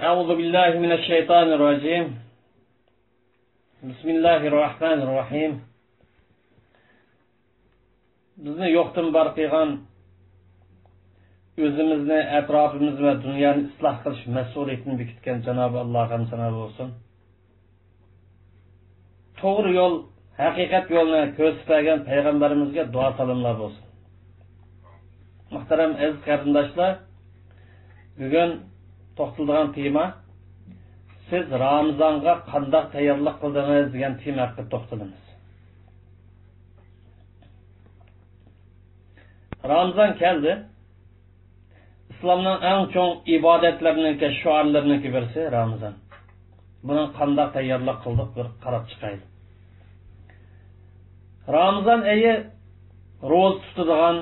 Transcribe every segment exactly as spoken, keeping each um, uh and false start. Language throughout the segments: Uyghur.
أعوذ بالله من الشيطان الرجيم. بسم الله الرحمن الرحيم. بىزنى يوقتىن بار قىلغان، ئۆزىمىزنى، ئەتراپىمىزنى ۋە دۇنيانى ئىسلاھ قىلىش مەسئۇلىيىتىنى بېكىتكەن جانابى ئاللاغا ھەمدۇ سانا بولسۇن. توغرا يول، ھەقىقەت يولنى كۆرسىتىپ بەرگەن پەيغەمبىرىمىزگە دۇئا سالاملار بولسۇن. مۇھتەرەم ئەزىز قېرىنداشلار، بۈگۈن توختىلىدىغان تېما، سىز رامىزانغا قانداق تەييارلىق قىلدىڭىز دېگەن تېما ھەققىدە توختىلىمىز. رامىزان كەلدى. ئىسلامنىڭ ئەڭ چوڭ ئىبادەتلىرىنىڭكى، شوئارلىرىنىڭكى بىرسى رامىزان. بۇنىڭ قانداق تەييارلىق قىلدۇق، بىر قاراپ چىقايلى. رامىزان ئېيى روزا تۇتىدىغان،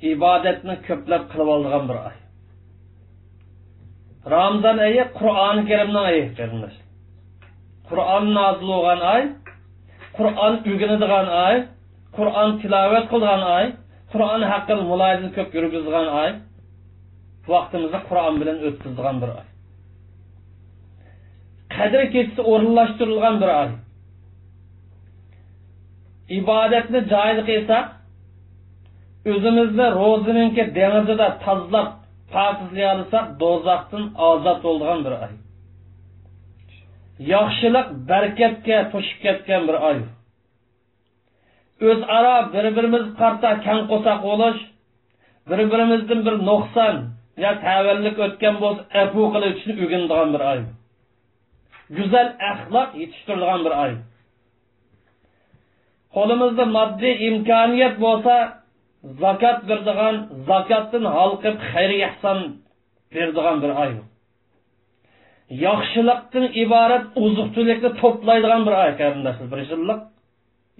ئىبادەتنى كۆپلەپ قىلىۋالىدىغان بىر ئاي. رامىزان ئېيى قۇرئان كەرىمنىڭ ئېيى، قېرىنداشلار. قۇرئان نازىل بولغان ئاي، قۇرئان ئۆگىنىدىغان ئاي، قۇرئان تىلاۋەت قىلىدىغان ئاي، قۇرئان ھەققىدە مۇلاھىزىنى كۆپ يۈرگۈزىدىغان ئاي، ۋاقتىمىزنى قۇرئان بىلەن ئۆتكۈزىدىغان بىر ئاي. قەدىر كېچىسى ئورۇنلاشتۇرۇلغان بىر ئاي. ئىبادەتنى جايىدا قىلساق، ئۆزىمىزنى روزىنىڭكى دېڭىزىدا تازىلاپ، پاكىزلىيالىساق، دوزاختىن ئازاد بولىدىغان بىر ئاي. ياخشىلىق بەرىكەتكە توشۇپ كەتكەن بىر ئاي. ئۆزئارا بىر-بىرىمىزگە قارىتا كەڭ قورساق بولۇش، بىر-بىرىمىزدىن بىر نۇقسان يا تەۋەللىك ئۆتكەن بولسا، ئەپۇ قىلىۋېتىشنى ئۆگىنىدىغان بىر ئاي. گۈزەل ئەخلاق يېتىشتۈرىدىغان بىر ئاي. قولىمىزدا ماددىي ئىمكانىيەت بولسا، زاكات بېرىدىغان، زاكاتتىن ھالقىپ خەير-ئېھسان بېرىدىغان بىر ئاي. ياخشىلىقتىن ئىبارەت ئوزۇق-تۈلۈكنى توپلايدىغان بىر ئاي، قېرىنداشلار. بىر يىللىق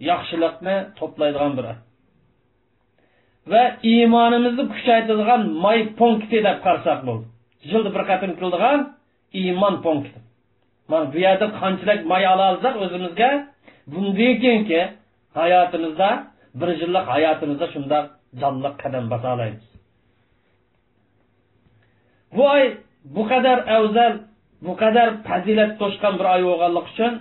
ياخشىلىقنى توپلايدىغان بىر ئاي. ۋە ئىمانىمىزنى كۈچەيتىدىغان ماي پونكىتى دەپ قارىساق بولىدۇ. يىلدا بىر قېتىم كېلىدىغان ئىمان پونكىتى. مانا بۇ يەردىن قانچىلىك ماي ئالالىساق ئۆزىمىزگە، بۇندىن كېيىنكى ھاياتىمىزدا، بىر يىللىق ھاياتىمىزدا شۇنداق جانلىق قەدەم باسالايمىز. بۇ ئاي بۇ قەدەر ئەۋزەل، بۇ قەدەر پەزىلەت توشقان بىر ئاي بولغانلىقى ئۈچۈن،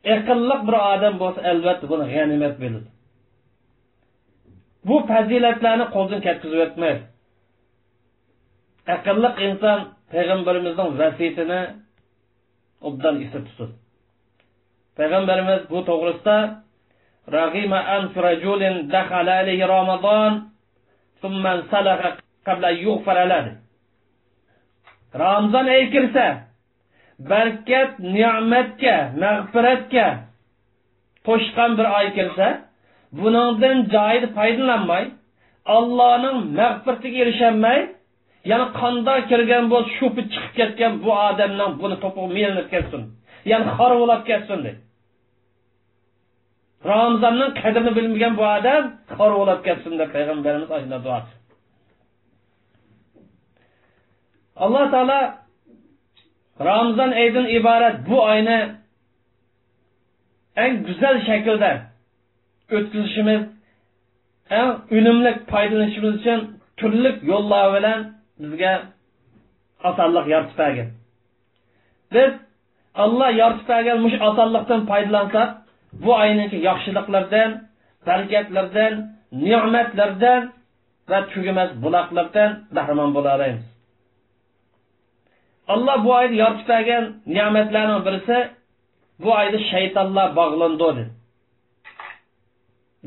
ئەقىللىق بىر ئادەم بولسا، ئەلۋەتتە بۇنى غەنىيمەت بىلىدۇ. بۇ پەزىلەتلەرنى قولدىن كەتكۈزۈۋەتمەيدۇ. ئەقىللىق ئىنسان پەيغەمبىرىمىزنىڭ ۋەسىيىتىنى ئوبدان ئېسىدە تۇتىدۇ. پەيغەمبىرىمىز بۇ توغرىسىدا، رغم أنف رجل دخل عليه رمضان ثم انسلخ قبل أن يغفر له، دېدى. رامىزان ئېيى كىرسە، بەرىكەت، نېمەتكە، مەغپىرەتكە توشقان بىر ئاي كىرسە، بۇنىڭدىن جايىدا پايدىلانماي، ئاللانىڭ مەغپىرىتىگە ئېرىشەلمەي، يەنە قانداق كىرگەن بولسا، شۇ پېتى چىقىپ كەتكەن بۇ ئادەمنىڭ بۇنى توپىغا مىلىنىپ كەتسۇن، يەنە خار بولاپ كەتسۇن، دېدى. رامىزاننىڭ قەدرىنى بىلمىگەن بۇ ئادەم خار بولاپ كەتسۇن، دەپ پەيغەمبىرىمىز ئاشۇنداق دۇئا قىلدى. ئاللا تائالا رامىزان ئېيىدىن ئىبارەت بۇ ئاينى ئەڭ گۈزەل شەكىلدە ئۆتكۈزۈشىمىز، ئەڭ ئۈنۈملۈك پايدىلىنىشىمىز ئۈچۈن تۈرلۈك يوللار بىلەن بىزگە ئاسانلىق يارىتىپ بەرگەن. بىز ئاللا يارىتىپ بەرگەن مۇشۇ ئاسانلىقتىن پايدىلانساق، بۇ ئاينىڭكى ياخشىلىقلىرىدىن، بەرىكەتلىرىدىن، نېمەتلىرىدىن ۋە تۈگىمەس بۇلاقلىرىدىن بەھرىمەن بولالايمىز. ئاللا بۇ ئايدا يارىتىپ بەرگەن نېمەتلەرنىڭ بىرسى، بۇ ئايدا شەيتانلار باغلىنىدۇ، دېدى.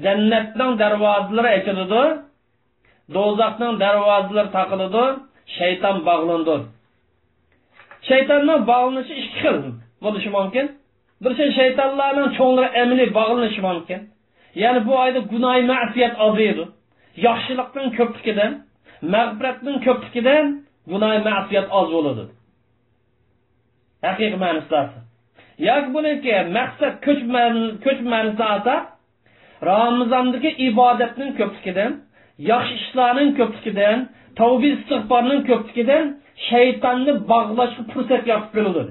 جەننەتنىڭ دەرۋازىلىرى ئېچىلىدۇ، دوزاخنىڭ دەرۋازىلىرى تاقىلىدۇ، شەيتان باغلىنىدۇ. شەيتاننىڭ باغلىنىشى ئىككى خىل بولۇشى مۇمكىن. بىرسى شەيتانلارنىڭ چوڭلىرى ئەمەلىي باغلىنىشى مۇمكىن. يەنى بۇ ئايدا گۇناھى مەسىيەت ئازىيىدۇ. ياخشىلىقنىڭ كۆپلۈكىدىن، مەغپىرەتنىڭ كۆپلۈكىدىن گۇناھى مەسىيەت ئاز بولىدۇ. ھەقىقىي مەنىسىدە ئالسا. ياكى بۇنىڭكى مەقسەت كۆچمە-، كۆچمە مەنىسىدە ئالسا، رامىزاندىكى ئىبادەتنىڭ كۆپلۈكىدىن، ياخشى ئىشلارنىڭ كۆپلۈكىدىن، تەۋبە ئىستىغپارنىڭ كۆپلۈكىدىن شەيتاننى باغلاشقا پۇرسەت يارىتىپ بېرىدۇ.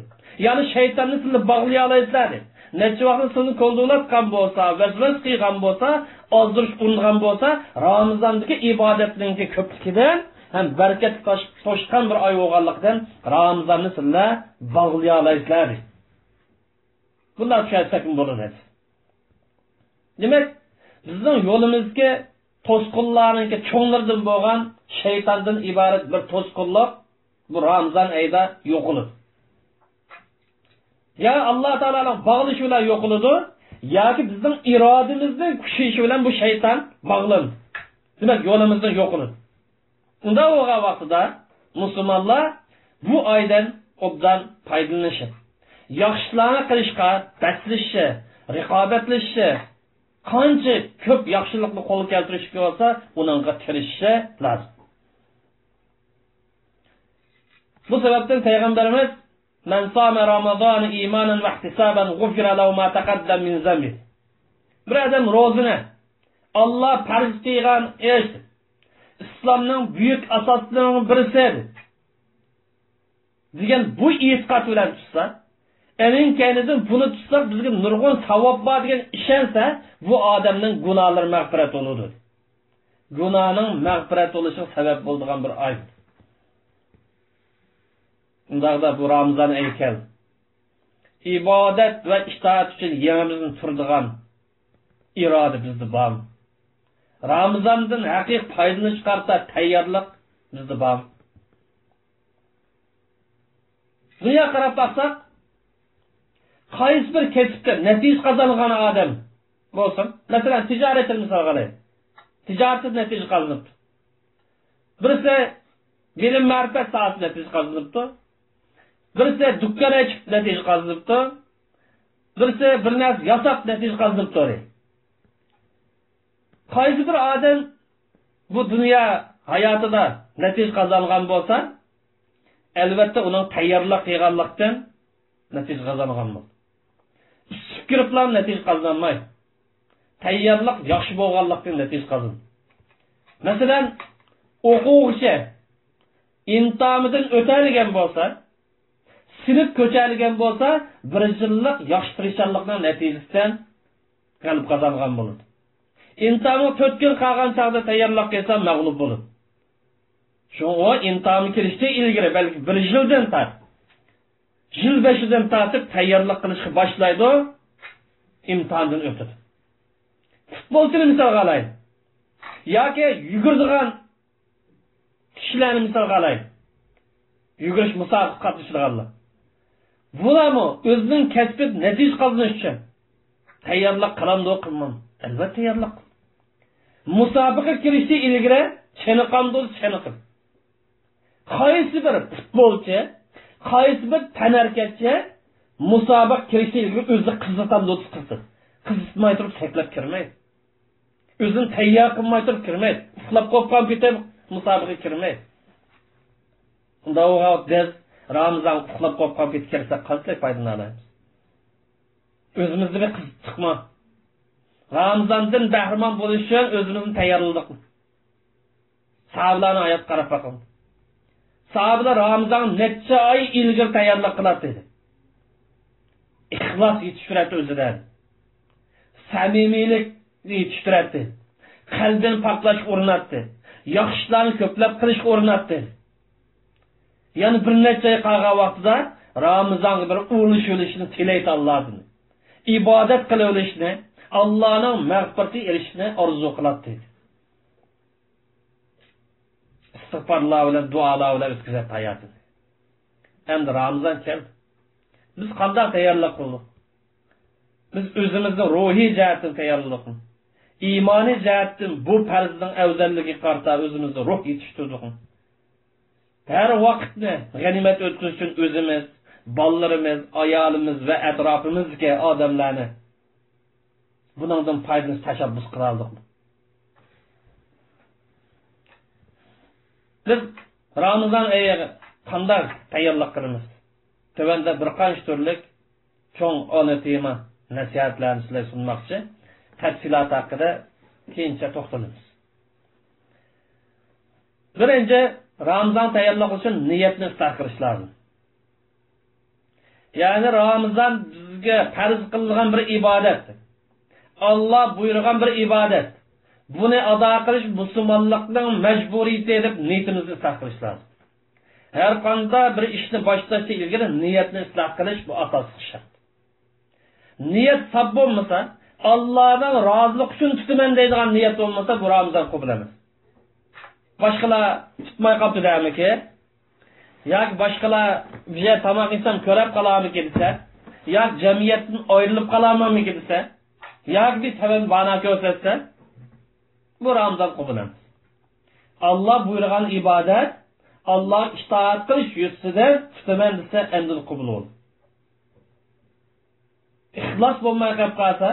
يەنى شەيتاننى سىلەر باغلىيالايسىلەر، دېدى. نەچچە ۋاقىت سىلىنى كولدۇۋلاتقان بولسا، ۋەسۋەسە قىلغان بولسا، ئازدۇرۇش ئۇرۇنغان بولسا، رامىزاندىكى ئىبادەتنىڭكى كۆپلۈكىدىن، ھەم بەرىكەتكە توش-، توشقان بىر ئاي بولغانلىقتىن، رامىزاننى سىلەر باغلىيالايسىلەر، دېدى. بۇنداق چۈشەنسەكمۇ بولىدۇ. دېمەك، بىزنىڭ يولىمىزدىكى توسقۇنلارنىڭكى چوڭلىرىدىن بولغان شەيتاندىن ئىبارەت بىر توسقۇنلۇق بۇ رامىزان ئېيىدا يوقىلىدۇ. يا ئاللا تائالانىڭ باغلىشى بىلەن يوقىلىدۇ، ياكى بىزنىڭ ئىرادىمىزنىڭ كۈچىيىشى بىلەن بۇ شەيتان باغلىنىدۇ. دېمەك، يولىمىزدىن يوقىلىدۇ. ئۇنداق بولغان ۋاقتىدا مۇسۇلمانلار بۇ ئايدىن ئوبدان پايدىلىنىشى، ياخشى ئىشلارنى قىلىشقا بەسلىشىشى، رىقابەتلىشىشى، قانچە كۆپ ياخشىلىقنى قولغا كەلتۈرۈشكە بولسا، ئۇنىڭغا تىرىشىشى لازىم. بۇ سەۋەبتىن پەيغەمبىرىمىز، مَنْ صَامَ رَمَضَانَ إِيمَانًا وَاحْتِسَابًا غُفِرَ لَهُ مَا تَقَدَّمَ مِنْ ذَنْبِهِ. بىر ئادەم روزىنى، ئاللا پەرز قىلغان ئىش، ئىسلامنىڭ بۈيۈك ئاساسلىرىنىڭ بىرسى دېگەن بۇ ئېتىقاد بىلەن تۇتسا، ئەنىڭ كەينىدىن بۇنى تۇتساق بىزگە نۇرغۇن ساۋاب بار دېگەن ئىشەنسە، بۇ ئادەمنىڭ گۇناھلىرى مەغپىرەت بولىدۇ. گۇناھنىڭ مەغپىرەت بولۇشىغا سەۋەب بولىدىغان بىر ئاي. ئۇنداقتا بۇ رامىزان ئېيى كەل. ئىبادەت ۋە ئىتائەت ئۈچۈن يېڭىمىزدىن تۇرىدىغان ئىرادە بىزدە بارمۇ؟ رامىزاندىن ھەقىقىي پايدىلىنىشقا قارىتا تەييارلىق بىزدە بارمۇ؟ دۇنياغا قاراپ باقساق، قايسى بىر كەسىپتە نەتىجە قازانغان ئادەم بولسۇن، مەسىلەن، تىجارەتتىن مىسالغا ئالايلى. تىجارەتتە نەتىجە قازىنىپتۇ. بىرسى بىلىم مەرىپەت ساھەسىدە نەتىجە قازىنىپتۇ. بىرسى دۇكان ئېچىپ نەتىجە قازىنىپتۇ. بىرسى بىر نەرسە ياساپ نەتىجە قازىنىپتۇ. قايسى بىر ئادەم بۇ دۇنيا ھاياتىدا نەتىجە قازانغان بولسا، ئەلۋەتتە ئۇنىڭ تەييارلىق قىلغانلىقتىن نەتىجە قازانغان بولىدۇ. ئىسسىپ كىرىپلا نەتىجە قازانمايدۇ. تەييارلىق ياخشى بولغانلىقتىن نەتىجە قازىنىدۇ. مەسىلەن، ئوقۇغۇچى ئىمتىھاندىن ئۆتەلىگەن بولسا، سىنىپ كۆچەلىگەن بولسا، بىر يىللىق ياخشى تىرىشچانلىقنىڭ نەتىجىسىدىن غەلىبە قازانغان بولىدۇ. ئىمتىھانغا تۆت كۈن قالغان چاغدا تەييارلىق قىلسا، مەغلۇپ بولىدۇ. شۇڭا ئۇ ئىمتىھانغا كىرىشتىن ئىلگىرى، بەلكى بىر يىلدىن تارتىپ، يىل بېشىدىن تارتىپ تەييارلىق قىلىشقا باشلايدۇ، ئىمتىھاندىن ئۆتىدۇ. پۇتبولچىنى مىسالغا ئالايلى. ياكى يۈگۈرىدىغان كىشىلەرنى مىسالغا ئالايلى. يۈگۈرۈش مۇسابىقىگە قاتنىشىدىغانلار. بۇلارمۇ ئۆزىنىڭ كەسپىدە نەتىجە قازىنىش ئۈچۈن تەييارلىق قىلامدۇ، قىلمامدۇ؟ ئەلۋەتتە تەييارلىق قىلىدۇ. مۇسابىقىگە كىرىشتىن ئىلگىرى چېنىقامدۇ، چېنىقىدۇ. قايسى بىر پۇتبولچى، قايسى بىر تەنھەرىكەتچى مۇسابىقىگە كىرىشتىن ئىلگىرى ئۆزىنى قىزىتامدۇ، قىزىتىدۇ. قىزىتماي تۇرۇپ سەكلەپ كىرمەيدۇ. ئۆزىنى تەييار قىلماي تۇرۇپ كىرمەيدۇ. ئۇخلاپ قوپقان پېتى مۇسابىقىگە كىرمەيدۇ. ئۇنداق بولغان ۋاقىت بىز رامىزانغا ئۇخلاپ قوپقان پېتى كىرسەك قانچىلىك پايدىلىنالايمىز؟ ئۆزىمىزنى بىر قىزىتتۇقمۇ؟ رامىزاندىن بەھرىمەن بولۇش ئۈچۈن ئۆزىمىزنى تەييارلىدۇقمۇ؟ ساھابىلەرنىڭ ھاياتىغا قاراپ باقىڭ. ساھابىلەر رامىزانغا نەچچە ئاي ئىلگىرى تەييارلىق قىلاتتى. ئىخلاس يېتىشتۈرەتتى ئۆزىدە. سەمىمىيلىك يېتىشتۈرەتتى. قەلبىنى پاكلاشقا ئۇرۇناتتى. ياخشى ئىشلارنى كۆپلەپ قىلىشقا ئۇرۇناتتى. يەنە بىر نەچچە ئاي قالغان ۋاقتىدا رامىزانغا بىر ئۇرۇنۇشۇۋېلىشنى تىلەيتتى ئاللادىن. ئىبادەت قىلىۋېلىشنى، ئاللانىڭ مەغپىرىتى ئېلىشنى ئارزۇ قىلاتتى. ئىستىغپارلار بىلەن، دۇئالار بىلەن ئۆتكۈزەتتى ھاياتىنى. ئەمدى رامىزان كەلدى. بىز قانداق تەييارلىق قىلدۇق؟ بىز ئۆزىمىزنى روھىي جەھەتتىن تەييارلىدۇقمۇ؟ ئىمانىي جەھەتتىن بۇ پەرزنىڭ ئەۋزەللىكىگە قارىتا ئۆزىمىزنى روھ يېتىشتۈردۇقمۇ؟ ھەر ۋاقىتنى غەنىيمەت ئۆتكۈزۈش ئۈچۈن ئۆزىمىز، بالىلىرىمىز، ئايالىمىز ۋە ئەتراپىمىزدىكى ئادەملەرنى بۇنىڭدىن پايدىلىنىش تەشەببۇس قىلالىدۇقمۇ؟ بىز رامىزان ئېيىغا قانداق تەييارلىق قىلىمىز؟ تۆۋەندە بىر قانچە تۈرلۈك چوڭ ئانا تېما نەسىھەتلەرنى سىلەرگە سۇنماقچى. تەپسىلاتى ھەققىدە كېيىنچە توختىلىمىز. بىرىنچى، رامىزانغا تەييارلىق ئۈچۈن نىيەتنى ئىسلاھ قىلىش لازىم. يەنى رامىزان بىزگە پەرز قىلىنغان بىر ئىبادەت. ئاللا بۇيرۇغان بىر ئىبادەت. بۇنى ئادا قىلىش مۇسۇلمانلىقنىڭ مەجبۇرىيىتى دەپ نىيىتىمىزنى ئىسلاھ قىلىش لازىم. ھەر قانداق بىر ئىشنى باشلاشتىن ئىلگىرى نىيەتنى ئىسلاھ قىلىش، بۇ ئاساسلىق شەرت. نىيەت ساپ بولمىسا، ئاللانىڭ رازىلىقى ئۈچۈن تۇتىمەن دەيدىغان نىيەت بولمىسا، بۇ رامىزان قوبۇل ئەمەس. باشقىلار تۇتماي قاپتۇ دەمىكى؟ ياكى باشقىلار بىر يەردە تاماق يېسەم كۆرەپ قالارمىكىن دېسە، ياكى جەمئىيەتتىن ئايرىلىپ قالارمەنمىكىن دېسە، ياكى بىر تۆۋەن بانا كۆرسەتسە، بۇ رامىزان قوبۇل ئەمەس. ئاللا بۇيرۇغان ئىبادەت، ئاللاغا ئىتائەت قىلىش يۈزىسىدىن تۇتىمەن دېسە، ئەمدى قوبۇل بولدى. ئىخلاس بولماي قېلىپ قالسا،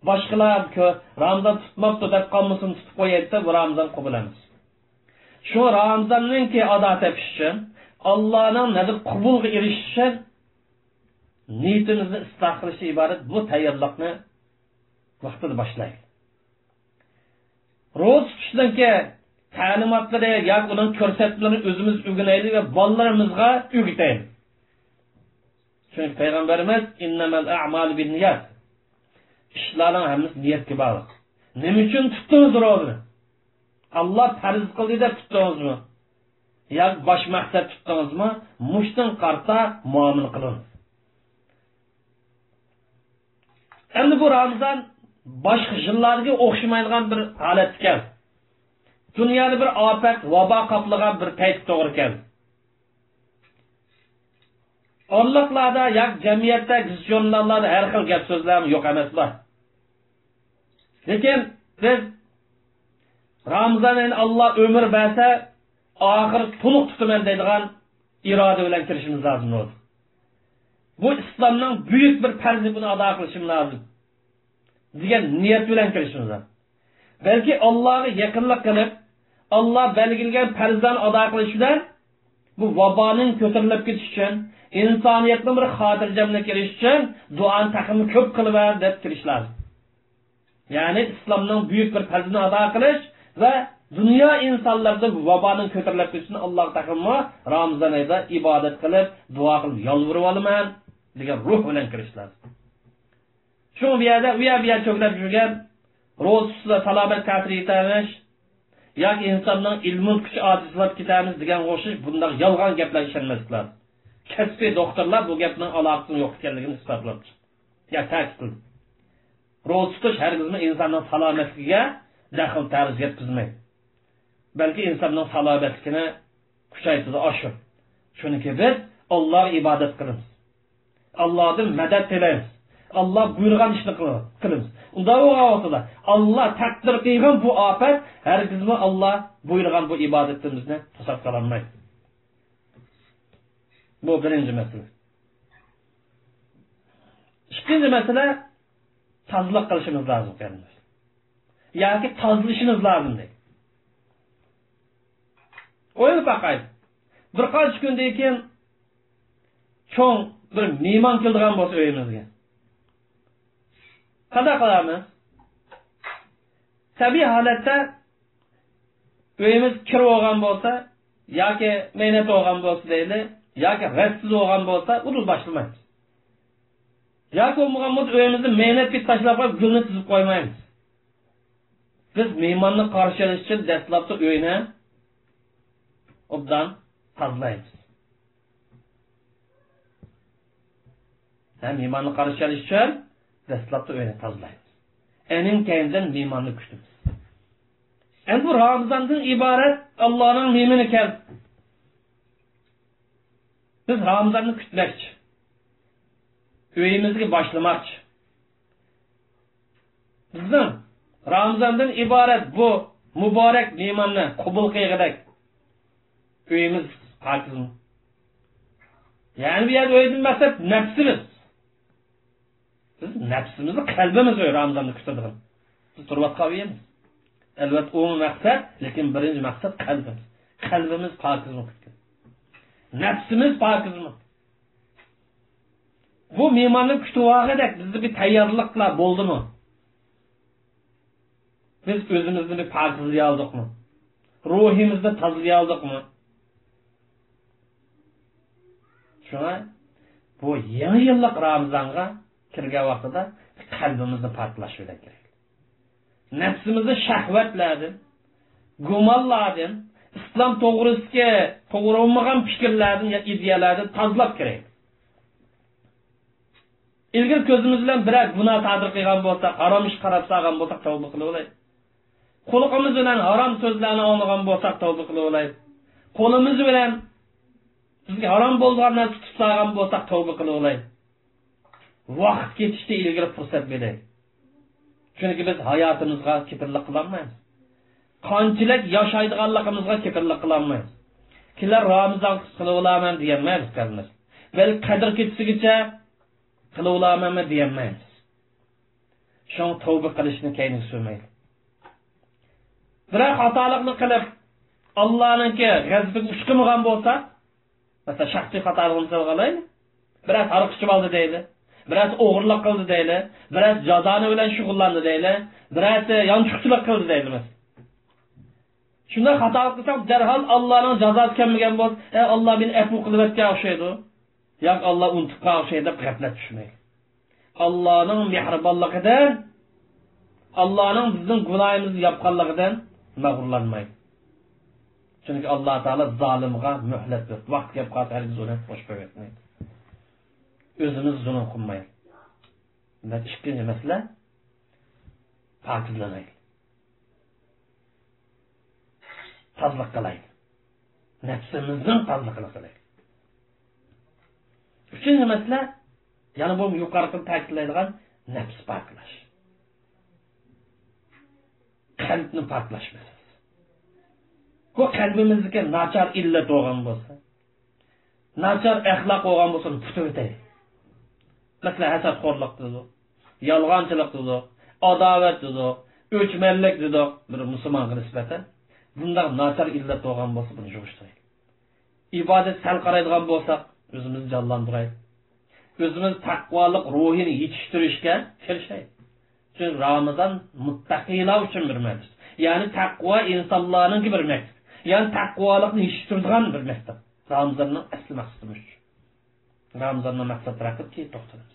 باشقىلار كۆ-، رامىزان تۇتماپتۇ دەپ قالمىسۇن، تۇتۇپ قوياي دېسە، بۇ رامىزان قوبۇل ئەمەس. شۇ رامىزاننىڭكى ئادا تېپىش ئۈچۈن، ئاللانىڭ نەدىر قوبۇلغا ئېرىشىش ئۈچۈن نىيىتىمىزنى ئىسلاھ قىلىشتىن ئىبارەت بۇ تەييارلىقنى ۋاقتىدا باشلايلى. روزا تۇتۇشنىڭكى تەلىماتلىرى ياكى ئۇنىڭ كۆرسەتمىلىرىنى ئۆزىمىز ئۆگىنەيلى ۋە بالىلىرىمىزغا ئۆگىتەيلى. چۈنكى پەيغەمبىرىمىز، «ئىننەمەل ئەمالۇ بىننىيات.» ئىشلارنىڭ ھەممىسى نىيەتكە باغلىق. نېمە ئۈچۈن تۇتتىڭىز روزىنى؟ ئاللا پەرز قىلدى دەپ تۇتتىڭىزمۇ؟ ياكى باش مەقسەت تۇتتىڭىزمۇ؟ مۇشتىن قارىتا مۇئامىلە قىلىڭ. ئەمدى بۇ رامىزان باشقا يىللاردىكى ئوخشىمايدىغان بىر ھالەتكە كەلدى. دۇنيانى بىر ئاپەت، ۋابا قاپلىغان بىر پەيتكە توغرا كەلدى. ئورۇنلۇقلاردا ياكى جەمئىيەتتە، گېزىت-ژۇرناللاردا ھەر خىل گەپ-سۆزلەرمۇ يوق ئەمەسلا. لېكىن بىز رامىزان ئېيىنى ئاللا ئۆمۈر بەرسە، ئاخىرى تولۇق تۇتىمەن دەيدىغان ئىرادە بىلەن كىرىشىمىز لازىم بولدى. بۇ ئىسلامنىڭ بۈيۈك بىر پەرزى، بۇنى ئادا قىلىشىم لازىم دېگەن نىيەت بىلەن كىرىشىمىز لازىم. بەلكى ئاللاغا يېقىنلىق قىلىپ، ئاللا بەلگىلىگەن پەرزلەرنى ئادا قىلىش بىلەن بۇ ۋابانىڭ كۆتۈرۈلۈپ كېتىشى ئۈچۈن، ئىنسانىيەتنىڭ بىر خاتىرجەملىككە ئېرىشىش ئۈچۈن دۇئانى تېخىمۇ كۆپ قىلىۋەر دەپ كىرىش لازىم. يەنى ئىسلامنىڭ بۈيۈك بىر پەرزىنى ئادا قىلىش ۋە دۇنيا ئىنسانلىرىدا ۋابانىڭ كۆتۈرۈلۈپ كېتىشىنى ئاللاغا تېخىمۇ رامىزان ئېيىدا ئىبادەت قىلىپ، دۇئا قىلىپ، يالۋۇرۇۋالىمەن دېگەن روھ بىلەن كىرىش لازىم. شۇڭا بۇ يەردە، ئۇ يەر، بۇ يەر چۆگىلەپ يۈرگەن، روزا تۇتسا سالامەت تەسىر يېتەرمىش ياكى ئىنساننىڭ ئىلمۇ كۈچى ئاجىزلاپ كېتەرمىش دېگەنگە ئوخشاش بۇنداق يالغان گەپلەرگە ئىشەنمەسلىك لازىم. كەسپىي دوختۇرلار بۇ گەپنىڭ ئالاقىسىنىڭ يوق ئىكەنلىكىنى ئىسپاتلاپ چىقتى. يا تەكىتلىدى. روزا تۇتۇش ھەرگىزمۇ ئىنساننىڭ سالامەتلىكىگە دەخلى تەرۇز يەتكۈزمەيدۇ. بەلكى ئىنساننىڭ سالامەتلىكىنى كۈچەيتىدۇ، ئاشۇ. چۈنكى بىز ئاللاغا ئىبادەت قىلىمىز. ئاللادىن مەدەت تىلەيمىز. ئاللا بۇيرۇغان ئىشنى قىل-، قىلىمىز. ئۇنداق بولغان ۋاقتىدا ئاللا تەقدىر قىلغان بۇ ئاپەت ھەرگىزمۇ ئاللا بۇيرۇغان بۇ ئىبادىتىمىزنى توسۇپ قالالمايدۇ. بۇ بىرىنچى مەسىلە. ئىككىنچى مەسىلە، تازىلىق قىلىشىمىز لازىم، قېرىنداشلار. ياكى تازىلىشىمىز لازىم دەيدۇ. ئويلاپ باقايلى. بىر قانچە كۈندىن كېيىن چوڭ بىر مېھمان كېلىدىغان بولسا ئۆيىمىزگە، قانداق قىلارمىز؟ تەبىئىي ھالەتتە ئۆيىمىز كىر بولغان بولسا ياكى مەينەت بولغان بولسا دەيلى، ياكى رەتسىز بولغان بولسا، ئۇدۇل باشلىمايمىز. ياكى بولمىغان بولسا، ئۆيىمىزنى مەينەت بىر تاشلاپ قويۇپ، گۈلنى تىزىپ قويمايمىز. بىز مېھماننى قارشى ئېلىش ئۈچۈن دەسلەپتە ئۆينى ئوبدان تازىلايمىز. ھە، مېھماننى قارشى ئېلىش ئۈچۈن دەسلەپتە ئۆينى تازىلايمىز. ئېنىڭ كەينىدىن مېھماننى كۈتىمىز. ئەمدى بۇ رامىزاندىن ئىبارەت ئاللانىڭ مېھمىنى ئىكەن. بىز رامىزاننى كۈتمەكچى. ئۆيىمىزگە باشلىماقچى. بىزنىڭ رامىزاندىن ئىبارەت بۇ مۇبارەك مېھماننى قوبۇل قىلغۇدەك ئۆيىمىز پاكىزمۇ؟ يەنى بۇ يەردە ئۆيدىن مەقسەت نەپسىمىز. بىز نەپسىمىزنى، قەلبىمىز ئۆي رامىزاننى كۈتىدىغان. بىز تۇرۇۋاتقان ئۆيىمىز. ئەلۋەتتە، ئۇمۇ مەقسەت، لېكىن بىرىنچى مەقسەت قەلبىمىز. قەلبىمىز پاكىزمۇ كۈتكەن؟ نەپسىمىز پاكىزمۇ؟ بۇ مېھماننى كۈتۈۋالغۇدەك بىزدە بىر تەييارلىقلار بولدىمۇ؟ بىز ئۆزىمىزنى بىر پاكىزلىيالدۇقمۇ؟ روھىمىزنى تازىلىيالدۇقمۇ؟ شۇڭا بۇ يېڭى يىللىق رامىزانغا كىرگەن ۋاقتىدا قەلبىمىزنى پاكلاشتۇرۇش كېرەك. نەپسىمىزنى شەھۋەتلەردىن، گۇمانلاردىن، ئىسلام توغرىسىدىكى توغرا بولمىغان پىكىرلەردىن يا ئىدىيەلەردىن تازىلاپ كىرەيلى. ئىلگىرى كۆزىمىز بىلەن بىرەر گۇناھ سادىر قىلغان بولساق، ھارام ئىشقا قاراپ سالغان بولساق، تەۋبە قىلىۋالايلى. قۇلىقىمىز بىلەن ھارام سۆزلەرنى ئاڭلىغان بولساق، تەۋبە قىلىۋالايلى. قولىمىز بىلەن بىزگە ھارام بولىدىغان نەرسە تۇتۇپ سالغان بولساق، تەۋبە قىلىۋالايلى. ۋاقىت كېتىشتىن ئىلگىرى پۇرسەت بېرەيلى. چۈنكى بىز ھاياتىمىزغا كېپىللىك قىلالمايمىز. قانچىلىك ياشايدىغانلىقىمىزغا كېپىللىك قىلالمايمىز. كېلەر رامىزان قىلىۋالىمەن دېيەلمەيمىز، قېرىنداش. بەلكى قەدىر كېچىسىگىچە قىلىۋالامەنمۇ دېيەلمەيمىز. شۇڭا تەۋبە قىلىشنى كەينىگە سۈرمەيلى. بىرەر خاتالىقنى قىلىپ، ئاللانىڭكى غەزىپىگە ئۇچرىمىغان بولسا، مەسىلەن، شەخسىي خاتالىقنى تىلغا ئالايلى. بىرەرسى ھاراق ئىچىپ ئالدى دەيلى، بىرەرسى ئوغرىلىق قىلدى دەيلى، بىرەرسى جازانە بىلەن شۇغۇللاندى دەيلى، بىرەرسى يانچۇقچىلىق قىلدى دەيلى، مەسىلەن. شۇنداق خاتالىق قىلساق، دەرھال ئاللانىڭ جازاسى كەلمىگەن بولسا، ئەي، ئاللا مېنى ئەپۇ قىلىۋەتكەن ئوخشايدۇ. ياكى ئاللا ئۇنتۇپ قالغان ئوخشايدۇ دەپ غەپلەت چۈشمەيلى. ئاللانىڭ مېھرىبانلىقىدىن، ئاللانىڭ بىزنىڭ گۇناھىمىزنى ياپقانلىقىدىن مەغرۇرلانمايلى. چۈنكى ئاللا تائالا زالىمغا مۆھلەت بېرىدۇ. ۋاقتى كەپ قالسا، ھەرگىز ئۇنى بوش قويۇۋەتمەيدۇ. ئۆزىمىز زۇلۇم قىلمايلى. دېمەك، ئىككىنچى مەسىلە، پاكىزلىنەيلى. تازىلىق قىلايلى. نەپسىمىزنىڭ تازىلىقىنى قىلايلى. ئۈچىنچى مەسىلە، يەنە بۇ يۇقىرىقىدا تەكىتلەيدىغان نەپس پاكلاش. قەلبنى پاكلاش مەسىلىسى. بۇ قەلبىمىزدىكى ناچار ئىللەت بولغان بولسا، ناچار ئەخلاق بولغان بولسا، پۈتۈۋېتەيلى. مەسىلەن، ھەسەتخورلۇق دېدۇق، يالغانچىلىق دېدۇق، ئاداۋەت دېدۇق، ئۆچمەنلىك دېدۇق، بىر مۇسۇلمانغا نىسبەتەن. بۇنداق ناچار ئىللەت بولغان بولسا، بۇنى يىغىشتۇرايلى. ئىبادەتكە سەل قارايدىغان بولساق، ئۆزىمىزنى جانلاندۇرايلى. ئۆزىمىز تەقۋالىق روھىنى يېتىشتۈرۈشكە تىرىشايلى. چۈنكى رامىزان مۇتتەقىلار ئۈچۈن بىر مەجلىس. يەنى تەقۋا ئىنسانلارنىڭكى بىر مەكتىپ. يەنى تەقۋالىقنى يېتىشتۈرىدىغان بىر مەكتەپ. رامىزاننىڭ ئەسلى مەقسىتى مۇشۇ. رامىزاننىڭ مەقسەتلىرى ھەققىدە كېيىن توختىلىمىز.